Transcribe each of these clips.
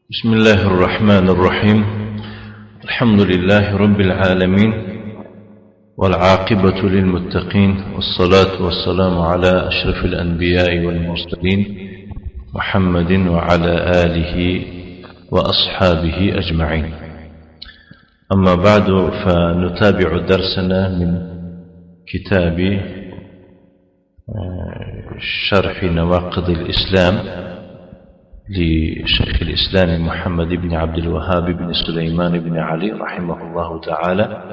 بسم الله الرحمن الرحيم. الحمد لله رب العالمين، والعاقبة للمتقين، والصلاة والسلام على أشرف الأنبياء والمرسلين محمد وعلى آله وأصحابه أجمعين. أما بعد، فنتابع درسنا من كتاب شرح نواقض الإسلام لشيخ الإسلام محمد بن عبد الوهاب بن سليمان بن علي رحمه الله تعالى،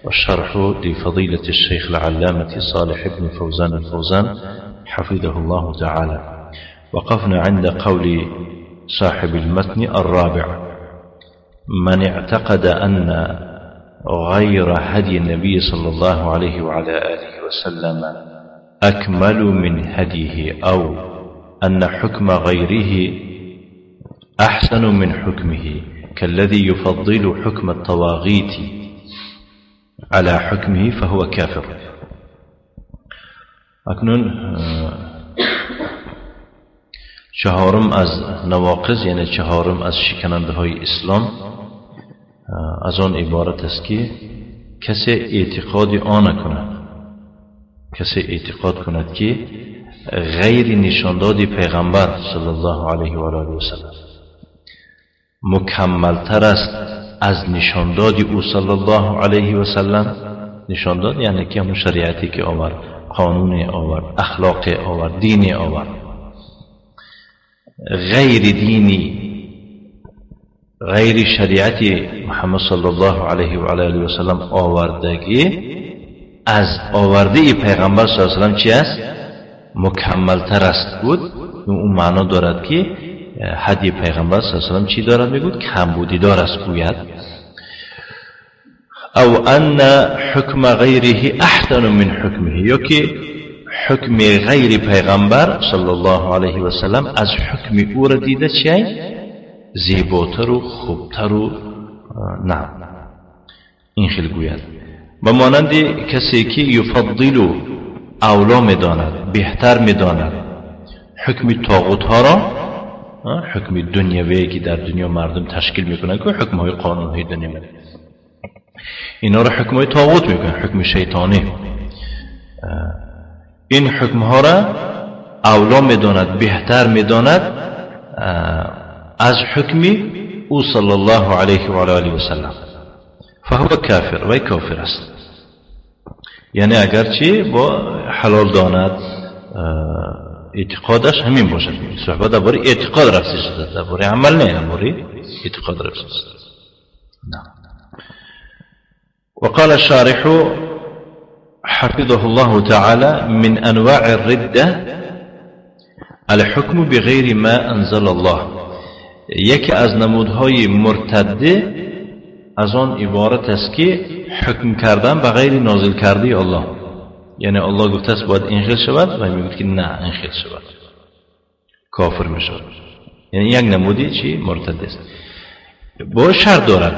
والشرح لفضيلة الشيخ العلامة صالح بن فوزان الفوزان حفظه الله تعالى. وقفنا عند قول صاحب المتن الرابع: من اعتقد أن غير هدي النبي صلى الله عليه وعلى آله وسلم أكمل من هديه، أو أن حكم غيره أحسن من حكمه، كالذي يفضل حكم الطواغيت على حكمه، فهو كافر. اکنون چهارم از نواقض، یعنی چهارم از شکننده های اسلام، از آن عبارت است که کسی اعتقاد آن کند، کسی اعتقاد کند که غیر نشانداد پیغمبر صلی الله علیه و آله و سلم مکملتر است از نشانداد او صلی الله علیه و سلم. نشانداد یعنی که همون شریعتی که آورد، قانون آورد، اخلاق آورد، دین آورد. غیر دینی، غیر شریعتی محمد صلی الله علیه و آله و سلم آوردگی از آورده پیغمبر صلی الله علیه و سلم چی است؟ مکملتر است بود. اون معنا دارد که هدی پیغمبر صلی الله علیه و سلم چی دارد؟ میگوید کمبودی دار است گوید. او ان حکم غیره احسن من حکمه، یا که حکم غیر پیغمبر صلی الله علیه و سلم از حکم او را دیده چی؟ زیباتر و خوبتر و نه این خیلی گوید. و مانند کسی که یفضل اولا میداند، بهتر میداند حکم طاغوت ها را، حکم دنیوی که در دنیا مردم تشکیل میکنن، که حکم های قانون های دنیا، اینا را حکم های طاغوت میکنن، حکم شیطانی. این حکم ها را اولا میداند، بهتر میداند از حکم او صلی الله علیه و آله و سلم، فهو کافر، وی کافر است. یعنی اگرچه با حلال داند، اعتقادش همین باشد. صحبت درباره اعتقاد رفته شده، درباره عمل نه، درباره اعتقاد رفته شده. نعم. وقال الشارح حفظه الله تعالى: من انواع الردة الحكم بغير ما انزل الله. یکی از نمودهای مرتده از آن عبارت است که حکم کردن به غیر نازل کرده الله. یعنی الله گفته است باید این خیل شود و میگوید که نه این خیل شود، کافر می شود. یعنی یک نمودی چی؟ مرتد است. با شرط دارد: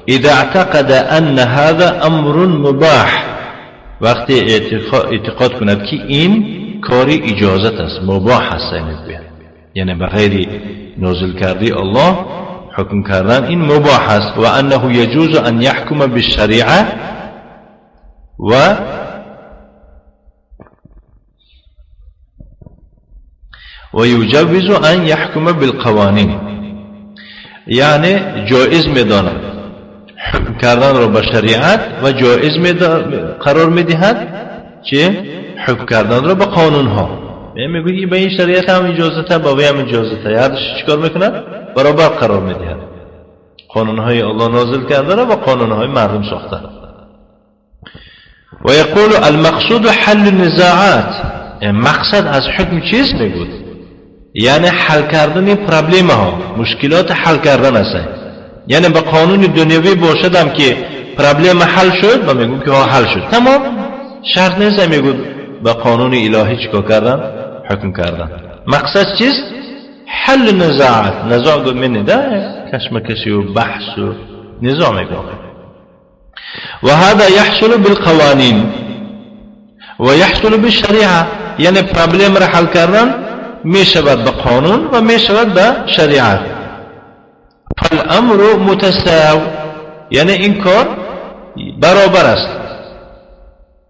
اذا اعتقد ان هذا امر مباح، وقتی اعتقاد کند که این کاری اجازت است، مباح است، یعنی به غیر نازل کرده الله حکم کردن این مباح است. و انه یجوز ان یحکم بالشریعه و ويجوز ان يحكم بالقوانین. یعنی جایز میداند حکم کردن را به شریعت و جایز قرار میدهد که حکم کردن را به قانون ها. میگوید به این شریعت هم اجازه، با وی هم اجازه. هر چیکار میکند؟ برابر قرار میدهد. قانون های الله نازل کرده را با قانون های مردم ساخته. و یقول المقصود حل النزاعات. مقصد از حکم چیست میگود؟ یعنی حل کردن پرابلم ها، مشکلات حل کردن است. یعنی با قانون دنیوی باشدم که پرابلم حل شد و میگم که ها حل شد، تمام، شرط نیست میگود با قانون الهی چیکار کردن؟ حکم کردن. مقصد چیست؟ حل نزاعات. نزاع گفت من ده کشمکشی و بحث و نزاع میگه. و هذا يحصل بالقوانين و يحصل بالشریعه. یعنی پرابلم را حل کردن می شود به قانون و می شود به شریعت. الأمر متساو، یعنی این کار برابر است.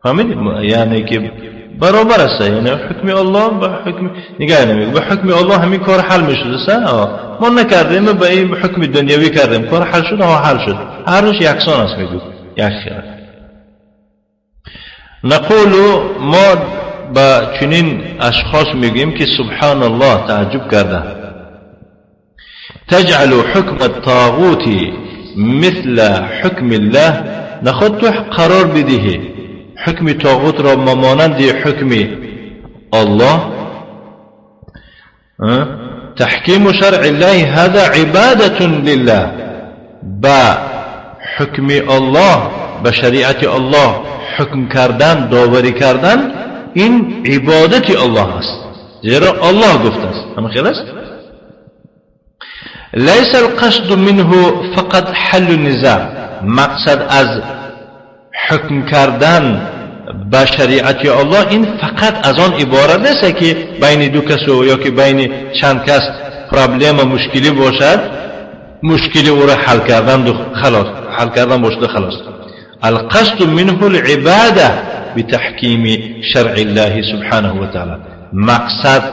فهمیدی؟ یعنی که برابر است، یعنی حکم الله با حکم نگاه نمیگه، با حکم الله همین کار حل میشد. ما نکردیم، با این حکم دنیوی کردیم، کار حل شد، ها حل شد، هر روز یکسان است. میگه یک خیر. نقول ما با چنین اشخاص میگیم که سبحان الله، تعجب کرده. تجعل حکم الطاغوت مثل حکم الله، نخود تو قرار بدهی حکم طاغوت را مانند حکم الله. تحكيم شرع الله هذا عبادة لله، با حکم الله، با شریعت الله حکم کردن، داوری کردن، این عبادت الله است، زیرا الله گفته است. همه خیال است؟ ليس القصد منه فقط حل النزاع، مقصد از حکم کردن با شریعت الله این فقط از آن عبارت نیست که بین دو کس و یا که بین چند کس problem و مشکلی باشد، مشکلی او را حل کردن خلاص، حل کردن باشد خلاص. القصد منه العبادة بتحكيم شرع الله سبحانه وتعالى، مقصد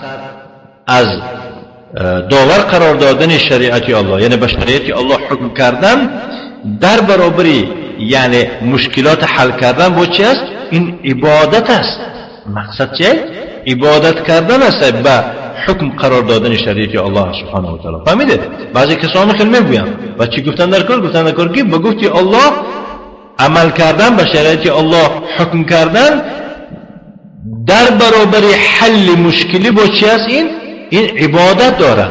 از داور قرار دادن شریعت الله، یعنی به شریعت الله حکم کردن در برابری یعنی مشکلات حل کردن با چی است؟ این عبادت است. مقصد چیه؟ عبادت کردن است به حکم قرار دادن شریعت الله سبحانه و تعالی. فهمیده؟ بعضی کسان خیلی میگویند و چی گفتن در کار؟ گفتن در کار که به گفتی الله عمل کردن، به شریعت الله حکم کردن در برابر حل مشکلی با چی است؟ این عبادت داره.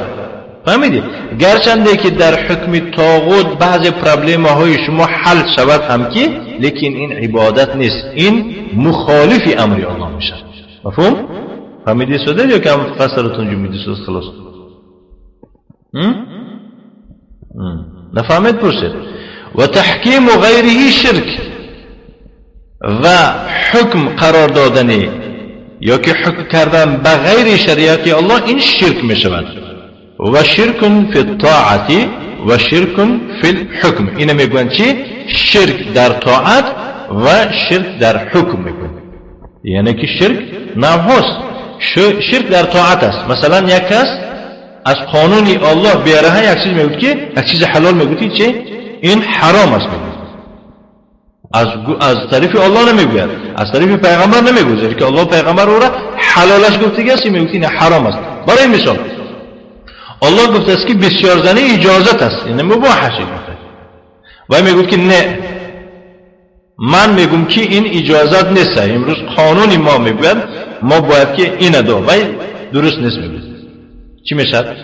فهمیدی؟ گرچنده که در حکم طاغوت بعض problem های شما حل شود هم که، لیکن این عبادت نیست، این مخالف امر الله میشه. مفهوم؟ فهمیدی سوده یا که هم فصلتون جمیدی سوز خلاص؟ نفهمید پرسید. و تحکیم غیره شرک، و حکم قرار دادنی یا که حکم کردن به غیر شریعت الله این شرک می شود. و شرک فی الطاعة و شرک فی الحکم. اینو میگن چی؟ شرک در طاعت و شرک در حکم میگن. یعنی که شرک نوع هاست. شرک در طاعت است. مثلا یک کس از قانون الله بیاره یک چیز میگه که یک چیز حلال میگه چی؟ این حرام است میگه. از طرف الله نمیگوید، از طرف پیغمبر نمیگوید، که الله پیغمبر او را حلالش گفته است، میگه این حرام است. برای مثال الله گفته است که بسیار زنی اجازت است، یعنی مباح است. و میگه که نه، من میگم که این اجازت نیست، امروز قانون ما میگوید ما باید که این دو ولی درست نیست. میگه چی میشد؟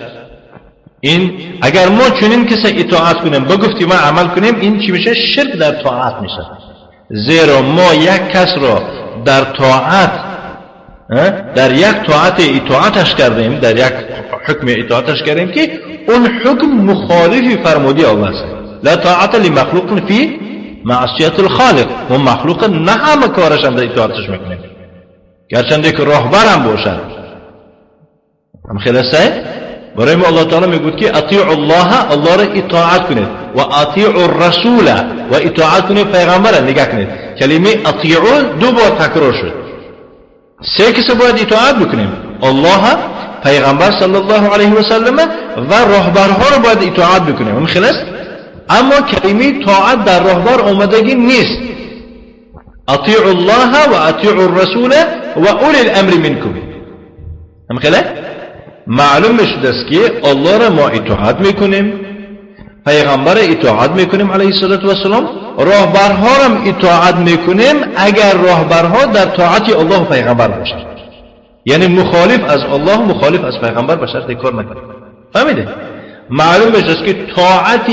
این اگر ما چنین کسی اطاعت کنیم، به گفتی ما عمل کنیم، این چی میشه؟ شرک در طاعت میشه. زیرا ما یک کس را در طاعت، در یک طاعت اطاعتش کردیم، در یک حکم اطاعتش کردیم که اون حکم مخالف فرمودی الله است. لا طاعت لمخلوق فی معصیت الخالق. ما مخلوق نه همه کارش هم در اطاعتش میکنیم، گرچنده که راهبر هم باشد. هم خلاصه برای ما الله تعالی میگوید که اطیعوا الله، الله را اطاعت کنید، و اطیعوا الرسول، و اطاعت کنید پیغمبر. نگاه کنید کلمه اطیعوا دو بار تکرار شد. سه کس باید اطاعت بکنیم: الله، پیغمبر صلی الله علیه و سلم، و راهبرها رو باید اطاعت بکنیم. اون خلاص. اما کلمه طاعت در راهبر آمدگی نیست. اطیعوا الله و اطیعوا الرسول و اولی الامر منکم. هم خلاص معلوم شده است که الله را ما اطاعت میکنیم، پیغمبر اطاعت میکنیم علیه الصلاة والسلام، راهبرها را اطاعت میکنیم اگر راهبرها در طاعت الله و پیغمبر باشند، یعنی مخالف از الله، مخالف از پیغمبر به شرط کار نکنیم. فهمیده؟ معلوم است که طاعت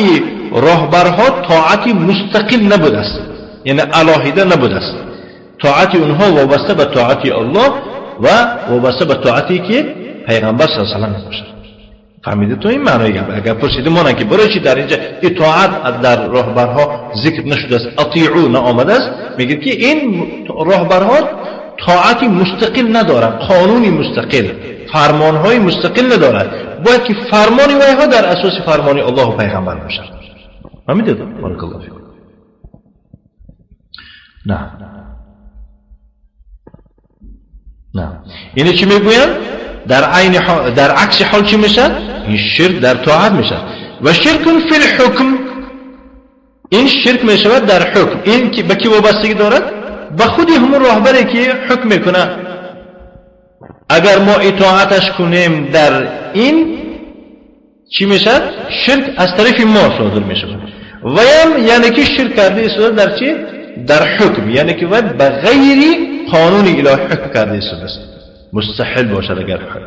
راهبرها طاعت مستقل نبوده است، یعنی علاهیده نبوده است. طاعت اونها وابسته به طاعت الله و وابسته به طاعتی که پیغمبر صلی الله علیه و سلم باشد. فهمیده تو این معنای گپ؟ اگر پرسیده مانند که برای چی در اینجا اطاعت در راهبرها ذکر نشده است، اطیعو نآمده است، میگه که این راهبرها طاعتی مستقل ندارند، قانونی مستقل، فرمانهای مستقل ندارد، باید که فرمان ویها در اساس فرمان الله و پیغمبر باشد. فهمیدید؟ بارک الله فیکم. نه نه، اینه چی میگوین؟ در عین حال، در عکس حال چی میشد؟ این شرک در طاعت میشد. و شرک فی الحکم، این شرک میشود در حکم. این به کی وابستگی دارد؟ به خود همون راهبری که حکم میکنه. اگر ما اطاعتش کنیم در این چی میشد؟ شرک از طرف ما صادر میشود. و هم یعنی که شرک کرده ایستاده در چی؟ در حکم، یعنی که باید به غیر قانون الهی حکم کرده ایستاده است، مستحیل باشد اگر حکم.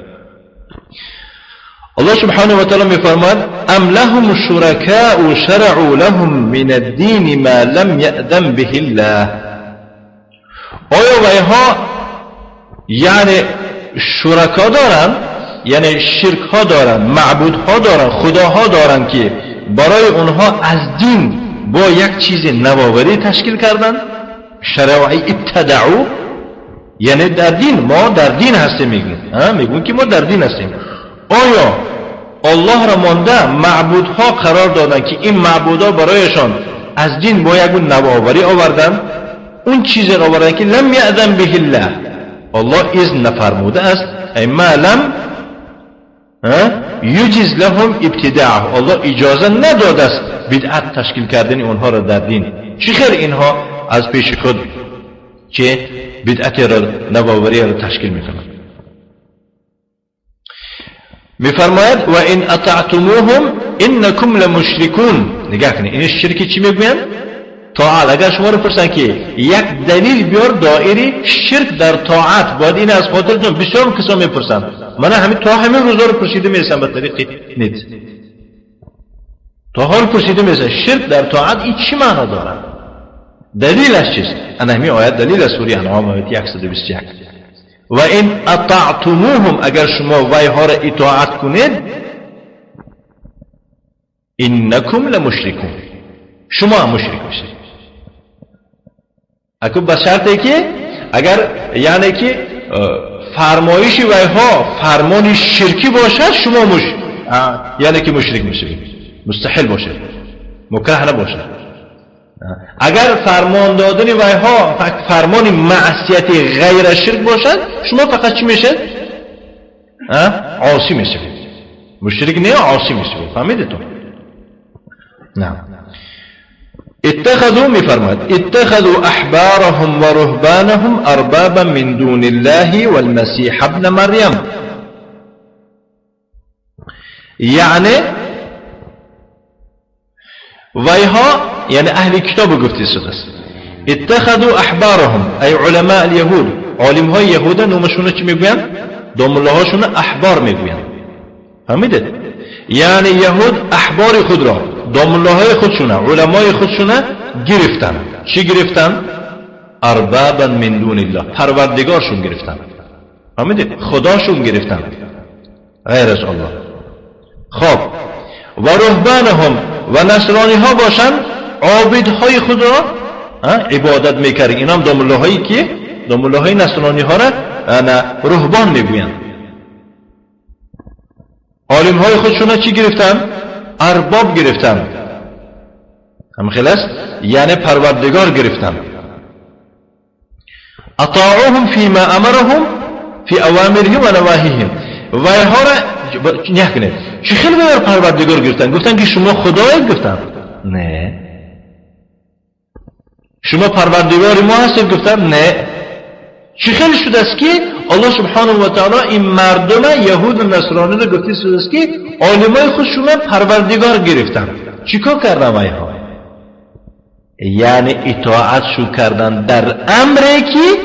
الله سبحانه و تعالی میفرماید ام لهم شرکاء شرعوا لهم من الدین ما لم یأذن به الله. آیا ویها یعنی شرکا دارن، یعنی شرک ها دارن، معبودها دارن، خداها دارن که برای اونها از دین با یک چیز نوآوری تشکیل کردن؟ شرعی ابتدعوا، یعنی در دین، ما در دین هستیم میگیم، میگیم که ما در دین هستیم. آیا الله را مانده معبودها قرار دادن که این معبودها برایشان از دین با یک نوآوری آوردن؟ اون چیز را آوردن که لم یأذن به الله، الله اذن نفرموده است، ای ما لم یجز لهم ابتداعه، الله اجازه نداده است بدعت تشکیل کردن اونها را در دین. چه خیر اینها از پیش خود چه بدعت را، نوآوری را تشکیل میکنند. میفرماید و این اطعتموهم انکم لمشرکون. نگاه کنید این شرکی چی میگویند؟ طاعت. اگر شما رو پرسن که یک دلیل بیار دائری شرک در طاعت، باید این از خاطرتون. بسیار کسا میپرسن، من همین تا همین روزا رو پرسیده میرسم به طریق نت، تا حال پرسیده میرسم شرک در طاعت این چی معنا دارد؟ دلیلش چیست؟ انا همین آیت دلیل از سوره انعام آیت 121. و این اطعتموهم، اگر شما ویها را اطاعت کنید، انکم لمشرکون، شما هم مشرک میشید. اکو به شرطی که اگر یعنی که فرمایش ویها فرمان شرکی باشد، شما یعنی که مشرک میشید، مستحیل باشد، مکره نباشد. اگر فرمان دادن ویها فرمان معصیت غیر شرک باشد، شما فقط چی میشید؟ عاصی میشید، مشرک نه، عاصی میشید. فهمیدید تو؟ نه. اتخذوا، میفرماید اتخذوا احبارهم ورهبانهم اربابا من دون الله والمسیح ابن مریم. یعنی ویها یعنی اهل کتاب گفته شده است. اتخذوا احبارهم ای علماء اليهود، عالم های یهود نومشون چی میگویند؟ داملاهاشون احبار میگویند. فهمیدید؟ یعنی یهود احبار خود را، داملاهای خودشونه، علمای خودشونه گرفتن. چی گرفتن؟ اربابا من دون الله، پروردگارشون گرفتن. فهمیدید؟ خداشون گرفتن غیر از الله. خب و رهبانهم، و نصرانی ها باشن عابدهای خود را عبادت میکردن. اینا هم داملاهایی که داملاهای نصرانی ها را رهبان میگویند. عالم های خودشون چی گرفتن؟ ارباب گرفتن. هم خیلی است، یعنی پروردگار گرفتن. اطاعوهم فيما امرهم في اوامرهم و نواهیهم. و اینها را نگاه کنید چه خیلی باید پروردگار گرفتن. گفتن که شما خدایید؟ گفتن نه. شما پروردگار ما هستید؟ گفتن نه. چه خیلی شده است که الله سبحانه و تعالی این مردم یهود و نصرانی را گفته شده است که عالمای خودشون پروردگار گرفتن. چیکار کردن اینها؟ یعنی اطاعت شو کردن در امری که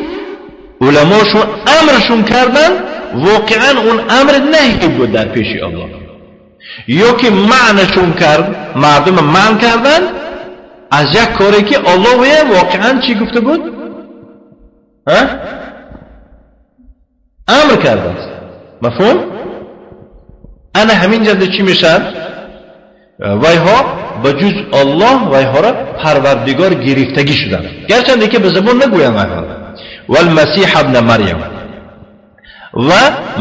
علماشون امرشون کردن، واقعا اون امر نهی بود در پیش الله، یا که معنشون کرد، مردم منع کردن از یک کاری که الله واقعا چی گفته بود؟ امر کرده است. مفهوم؟ انا همین جنده چی میشن؟ ویها به جز الله ویها را پروردگار گرفتگی شدن، گرچنده که به زبان نگوین ویها. والمسیح ابن مریم. و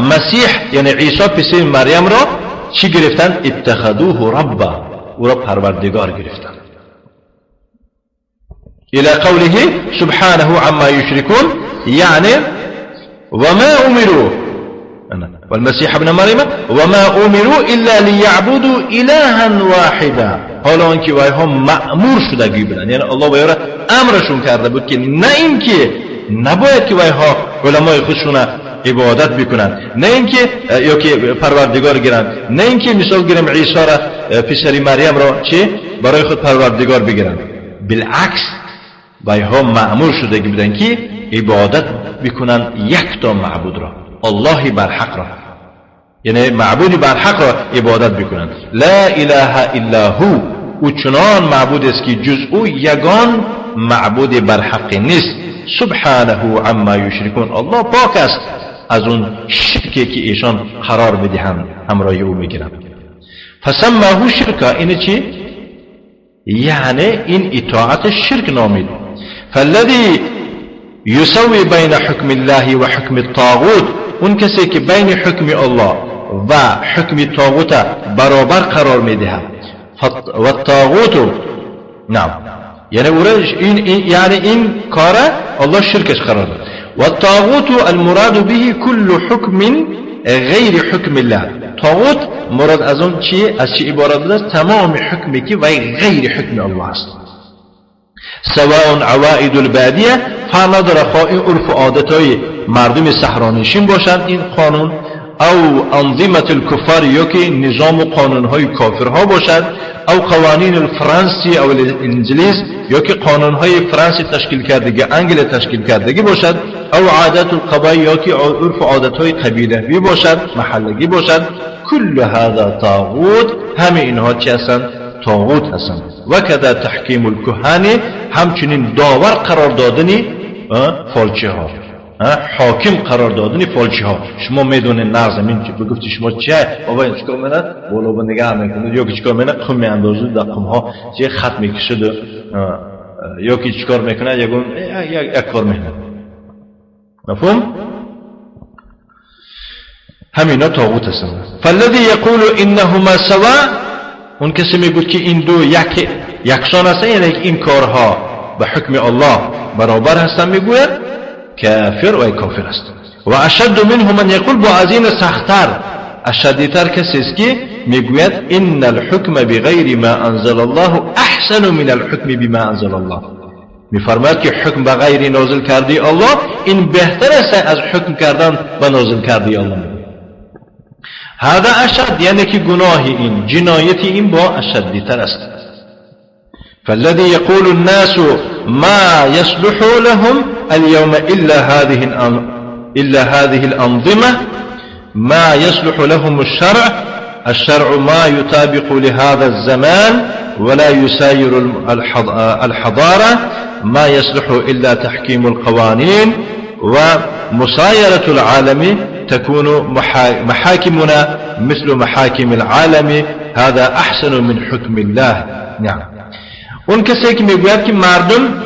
مسیح یعنی عیسی پسر مریم را چی گرفتن؟ اتخذوه ربا، او را پروردگار گرفتن. إلى قوله سبحانه عما يشركون، يعني وما أمروا والمسيح ابن مريم وما أمروا إلا ليعبدوا إلها واحدا. حالا آنکه وایها مأمور شدگی بودن، یعنی الله وایها را امرشون کرده بود که نه اینکه نباید که وایها علمای خودشون عبادت بکنن، نه اینکه یا که پروردگار گیرن، نه اینکه مثال گیرم عیسی را پسر مریم را چه برای خود پروردگار بگیرن. بالعکس وایها مأمور شدگی بودن که عبادت بکنن یک تا معبود را، الله برحق را، یعنی معبودی برحق را عبادت بکنن. لا اله الا هو، او چنان معبود است که جز او یگان معبود برحق نیست. سبحانه عما یشرکون، الله پاک است از اون شرکی که ایشان قرار بدهند همراه او میگیرند. فسماه شرکا، اینه چی؟ یعنی این اطاعت شرک نامید. فالذی یسوی بین حکم الله و حکم الطاغوت، اون کسی که بین حکم الله و حکم طاغوت برابر قرار میدهد. و الطاغوت نعم، یعنی این یعنی این کار الله شرکش قرار داد. والطاغوت المراد به كل حكم غیر حکم الله. طاغوت مراد از اون چی؟ از چی عبارت است؟ تمام حکمی که وی غیر حکم الله است. سواء عوائد البادیه، فرق نداره خواه این عرف و عادتهای مردم صحرانشین باشند این قانون، او انظمة الكفار یا که نظام و قانونهای کافرها باشد، او قوانین الفرنسی او الانگلیس یا که قانونهای فرانسی تشکیل کردگی، انگل تشکیل کردگی باشد، او عادت القبایل یا که عرف و عادتهای قبیله‌وی باشد، محلگی باشد. كل هذا طاغوت، همه اینها چی هستند؟ طاغوت هستند. و کذا تحکیم الکهان، همچنین داور قرار دادن فالچی ها، حاکم قرار دادن فالچی ها. شما میدونید نغز این که بگفتی شما چیه بابا این چیکار میکنه؟ بالا به نگاه میکنه یا که چیکار میکنه؟ قم میاندازه در قم ها چه خط میکشد یا که چیکار میکنه؟ یگون یک کار میکنه. مفهوم؟ همینا طاغوت هستند. فالذی یقول انهما سواء، اون کسی میگوید که این دو یکسان هستند، یعنی این کارها به حکم الله برابر هستند، میگوید کافر و کافر است. و اشد منه من یقول، با از این سختتر اشدیتر کسی است که میگوید ان الحکم بغیر ما انزل الله احسن من الحکم بما انزل الله. میفرماید که حکم به غیر نازل کردی الله این بهتر است از حکم کردن به نازل کردی الله. هذا اشد، یعنی که گناه این، جنایت این با اشدیتر است. فالذي يقول الناس ما يصلح لهم اليوم إلا هذه الأنظمة، ما يصلح لهم الشرع، الشرع ما يطابق لهذا الزمان ولا يساير الحضارة، ما يصلح إلا تحكيم القوانين ومسايرة العالم، تكون محاكمنا مثل محاكم العالم، هذا أحسن من حكم الله. نعم. اون کسی که میگوید که مردم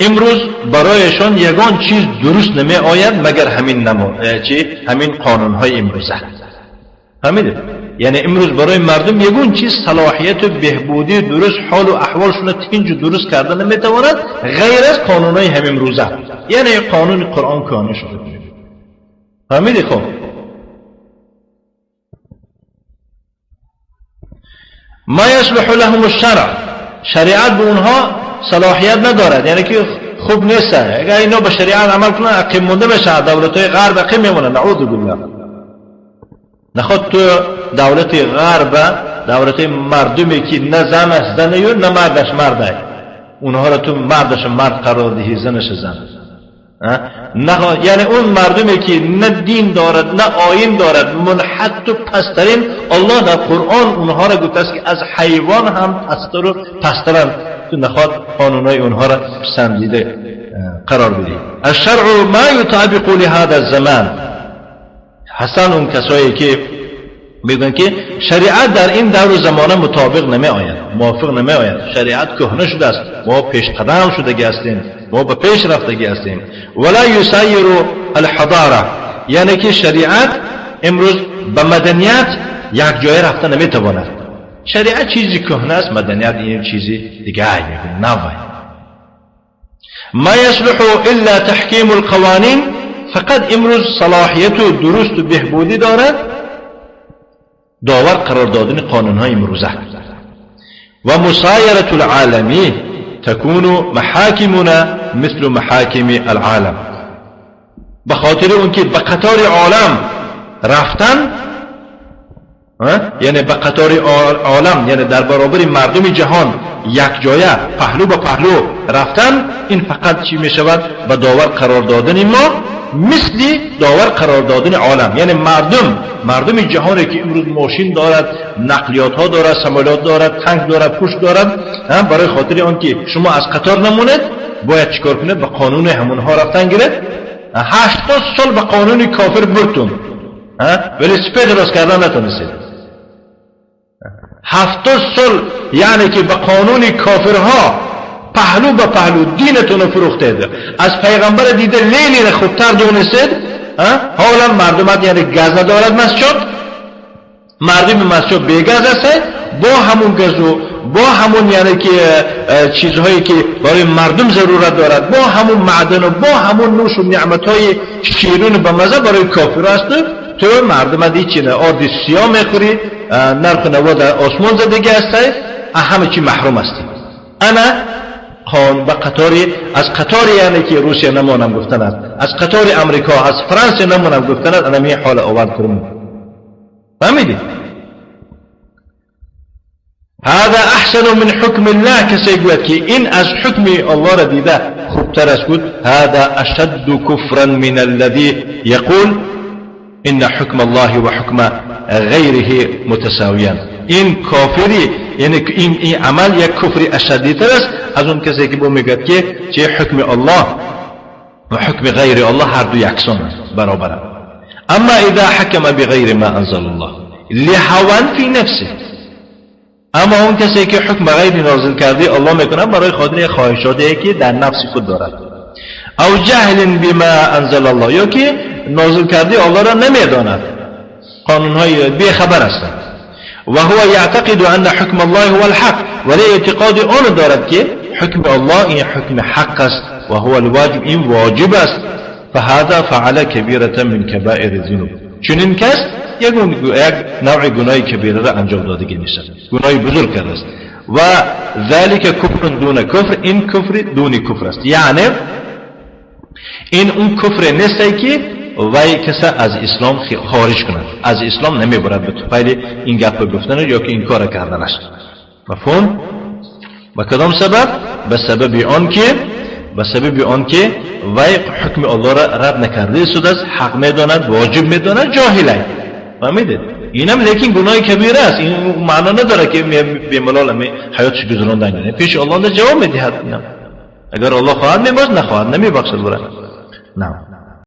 امروز برایشان یگان چیز درست نمی آید مگر همین همین قانونهای امروزه. فهمیدید؟ یعنی امروز برای مردم یگان چیز صلاحیت و بهبودی درست حال و احوالشون تنج درست کرده نمیتواند غیر از قانونهای همین امروزه، یعنی قانون قرآن کهنه شده. فهمیدی؟ خب ما یصلح لهم الشرع، شریعت به اونها صلاحیت ندارد، یعنی که خوب نیست. اگر اینا به شریعت عمل کنن عقیم مونده میشن، دولت های غرب عقیم میمونن، نعوذ بالله. نخواد تو دولت غرب، دولت مردمی که نه زنش زنه نه مردش مرده، اونها را تو مردش مرد قرار دهی زنش زن. نه، یعنی اون مردمی که نه دین دارد نه آیین دارد، منحط و پسترین. الله در قرآن اونها را گفته است که از حیوان هم پستر و پسترند. تو نخواد قانونهای اونها را پسندیده قرار بدی. الشرع ما یطابق لهذا الزمان، حسن اون کسایی که میگن که شریعت در این دور زمانه مطابق نمی آید، موافق نمی آید، شریعت کهنه شده است، ما پیش قدم شده هستیم. ما به پیش رفتگی هستیم. ولا یسایر الحضاره، یعنی که شریعت امروز به مدنیت یک جای رفته نمیتواند. شریعت چیزی کهنه است، مدنیت این چیزی دیگه نوه. ما يصلح الا تحکیم القوانین، فقط امروز صلاحیت و درست و بهبودی دارد داور قرار دادن قانونهای امروزه. و مسایرة العالمی تكون محاکمنا مثل محاکم العالم. به خاطر اون که به قطار عالم رفتن، یعنی به قطار عالم، یعنی در برابر مردم جهان یک جایه پهلو به پهلو رفتن، این فقط چی می شود؟ به داور قرار دادن ما مثل داور قرار دادن عالم. یعنی مردم جهانی که امروز ماشین دارد، نقلیات ها دارد، سمولات دارد، تانک دارد، پوش دارد، برای خاطر آن که شما از قطار نمونید باید چیکار کنید؟ به قانون همونها رفتن گرفت. 80 سال به قانون کافر برتون، ولی سپید راست کردن نتونستید. 70 سال یعنی که به قانون کافرها پهلو به پهلو دینتون رو فروختید، از پیغمبر دیده لیلی را خوبتر دونستید. حالا مردمت یعنی گز ندارد مسجد، مردم مسجد بیگز هست، با همون گز و با همون یعنی که چیزهایی که برای مردم ضرورت دارد، با همون معدن و با همون نوش و نعمتهای شیرین به مزه برای کافر است. تو مردم هیچی نه، آردی سیاه میخوری، نرخ نوا در آسمان زدگی هست، همه چی محروم هستی. انا خان به قطاری از قطار یعنی که روسیه نمانم گفتن است، از قطار امریکا، از فرانسه نمانم گفتن است، انا می حال آورد کرم. فهمیدی؟ هذا احسن من حکم الله. کسی گوید که این از حکم الله را دیده خوبتر است، گفت هذا اشد کفرا من الذي يقول ان حکم الله و حکم غیره متساویان. این کافری، یعنی این عمل یک کفر اشدیتر است از اون کسی که میگوید که چه حکم الله و حکم غیر الله هر دو یکسان است، برابرند. اما اذا حکم بغیر ما انزل الله لهوى فی نفسه، اما اون کسی که حکم غیر نازل کرده الله میکنه برای خاطر خواهشاتی که در نفس خود دارد، او جهل بما انزل الله، یا که نازل کرده الله را نمیداند، قانونهای بیخبر هستند. و هو یعتقد ان حکم الله هو الحق، ولی اعتقاد آن دارد که حکم الله این حکم حق است و هو الواجب، این واجب است. فهذا فعل کبیرة من کبائر الذنوب. چنین کس یک نوع گناه کبیره را انجام دادگی میشد، گناه بزرگ کرده است. و ذلك کفر دون کفر، این کفر دون کفر است، یعنی این اون کفر نیست که وی کس از اسلام خارج کند، از اسلام نمیبرد به طفیل این گپ گفتن یا که این کار کردنش. مفهوم؟ به کدام سبب؟ به سبب آن که وی حکم الله را رد نکرده سود است، حق میداند، واجب میداند، جاهله. فهمیدید؟ اینم لیکن گناه کبیره است، این معنا نداره که به ملال حیاتش گذراندن، پیش الله جواب میدهد. اینم اگر الله خواهد میبخشد، نخواهد نمیبخشد. برای نعم.